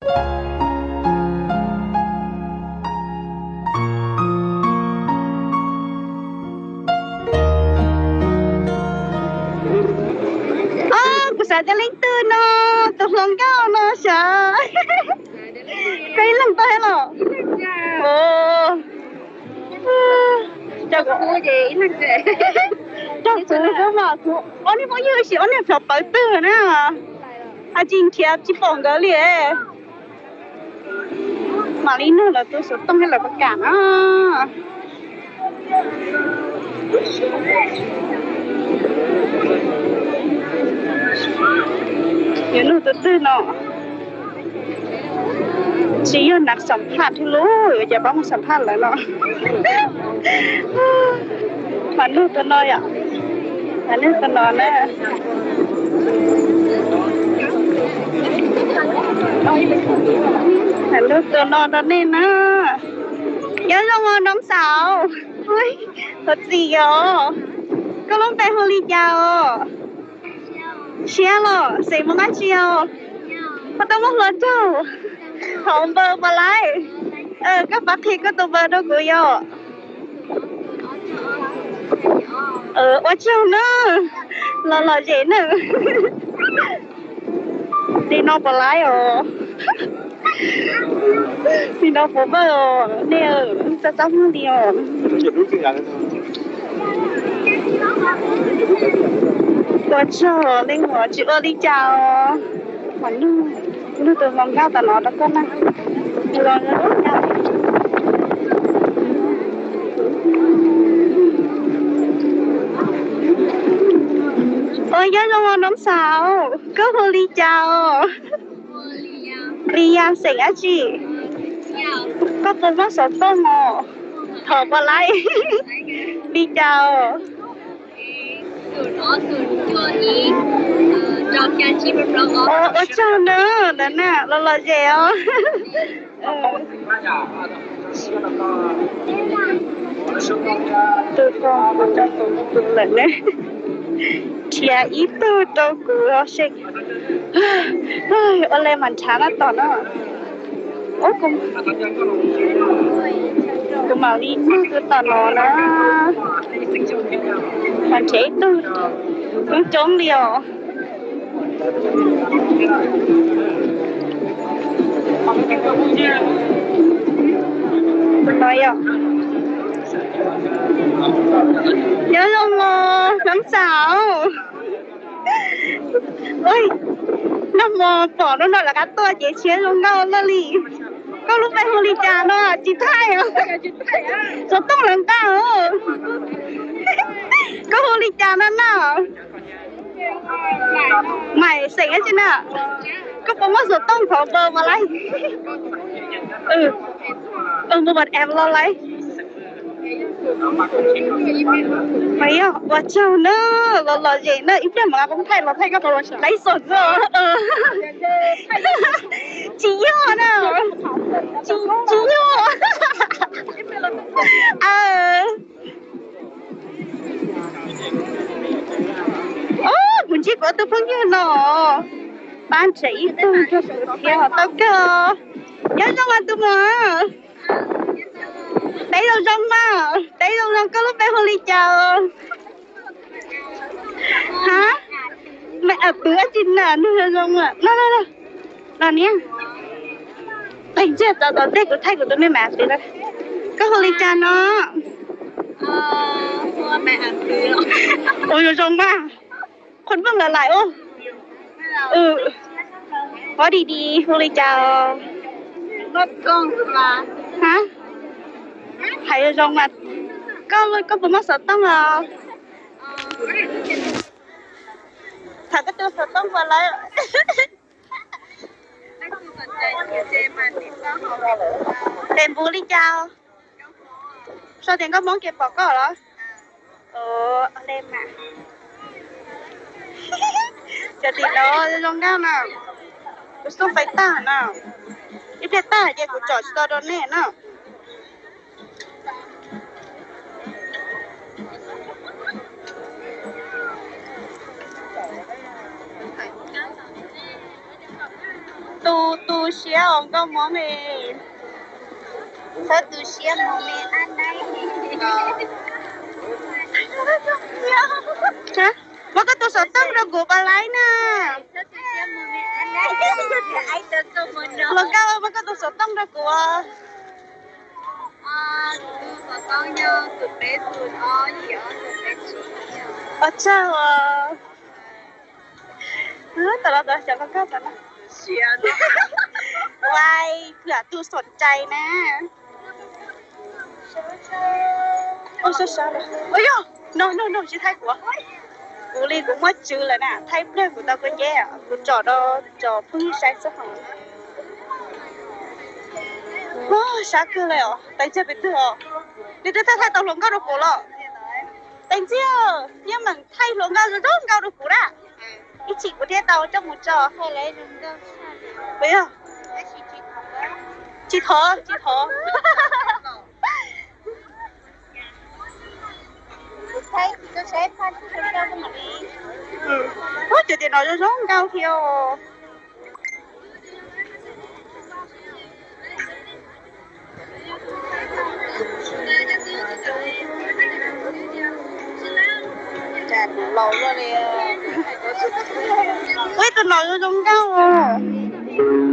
Kuv xav tias leej twg no, tus hluas nkauj no sav. Koj ib leeg tau thiab los? Cog kuv, cog kuv, ob niag phooj ywg sim ob niag plhov pawv twg na. Hais tsis nrhiav tsis pom nkawd li. Mam li nug lawv tus xov tooj thiab lawv puas kam na. Yuav nug tus twg no? Tsis yog nam xam phaj thiab lauj, yuav cas pab mus xam phaj lawv no. Mam nug tus no yom. Mam nug tus no na. Mam nug tus no rau nej na. Nyob zoo os Nob Xaus. Ua txiv os. Koj lub npe hu li cas os? Siab los xeem Hmoob dab tsi os? Koj tau muaj hluas nraug? Thov npawb puas laib? Koj pab qhia koj tus npawb rau kuv yom. Ua tsaug na, los lom zem na. Li no puas laib os? Li no puas npawj os nej? Txaj txaj muag li os. Ua tsaug, leej muam tsis ua li cas os. Nug tus hluas nkauj tom no rau koj na. Ua nyob zoo os Nob Xaus, koj hu li cas os? Li yas xeem dab tsi? Koj puas muaj xov tooj os? Thov puas laib? Li cas os? Ua tsaug na, na los lom zem os. Tus ko lawm ne. Nrhiav ib tug rau kuv os seb. Ua li mas nrhav no tom no. Kuv mam li nug tus tom no na. Mas nrhiav ib tug coob coob li os. Nyob zoo os Nob Xaus. Nag hmo pom hnub no lawv qab tuaj ces siab zoo nkauj lawm li. Koj lub npe hu li cas no? Tsis thaij os. Xov tooj lawv nqa os. Koj hu li cas no na? Maim xeem dab tsi na? Koj puas muaj xov tooj thov npawb puas laib? Npawb app los laib. Ua tsaug na, los lom zem na, ib pliag mam nqa koob thaij los thaij koj qhov laib xom xwb. Tsis yog na, tsis yog. Kuv ntsib kuv ob tug phooj ywg no, pab nrhiav ib tug rau kuv thiab tau kawg. Nyob zoo mas tus muam. Peb zoo zoo mas, peb zoo zoo, koj lub npe hu li cas? Ha, me a pw dab tsi na, nug zoo zoo mas. No no no, los niam, ntsia txog tom ntej kuv thaij kuv tus me me a pw na. Koj hu li cas no? Ua zoo zoo mas. Khuv nplooj lawm lais ua. Qhov di di hu li cas? Ha, hais zoo zoo mas. Koj puas muaj xov tooj os? Tham koj tus xov tooj puas lawm? Tes npuv li cas? Sau tias nkauj Hmoob ces pom koj los? Ua li mas. Cov tim no zoo nkauj na. Kuv xub fais tag na. Ib pliag tag ces kuv tsom tsis tau rau nej na. Tu tu siab os nkauj Hmoob li. Txhob tu siab mos me ab naib. Muab koj tus xov tooj rau kuv pab laib na. Hluas nkauj, muab koj tus xov tooj rau kuv. Ua tsaug os. Tam no cov hluas nkauj tam no. Uai, ผื่อ tus สนใจ na. Ua sab sab li. Ua yog, no no no, tsis thaij kuv. Kuv li kuv muaj tswv lawm na, thaij pliag kuv tau kua nceb, kuv tsom rau cov phooj ywg saib xwb hos. Sab kawg li os, teev txiag pem twg os. Nws twb thaij tau hluas nkauj rau kuv los. Teev txiag, yeej meem thaij hluas nkauj zoo nkauj rau kuv na. Ib chim kuv thiaj tau coj mus tso. Puas yog? Tsis thov, tsis thov. Ua cov tias no zoo zoo nkauj thiab os. Ua tus no zoo zoo nkauj os.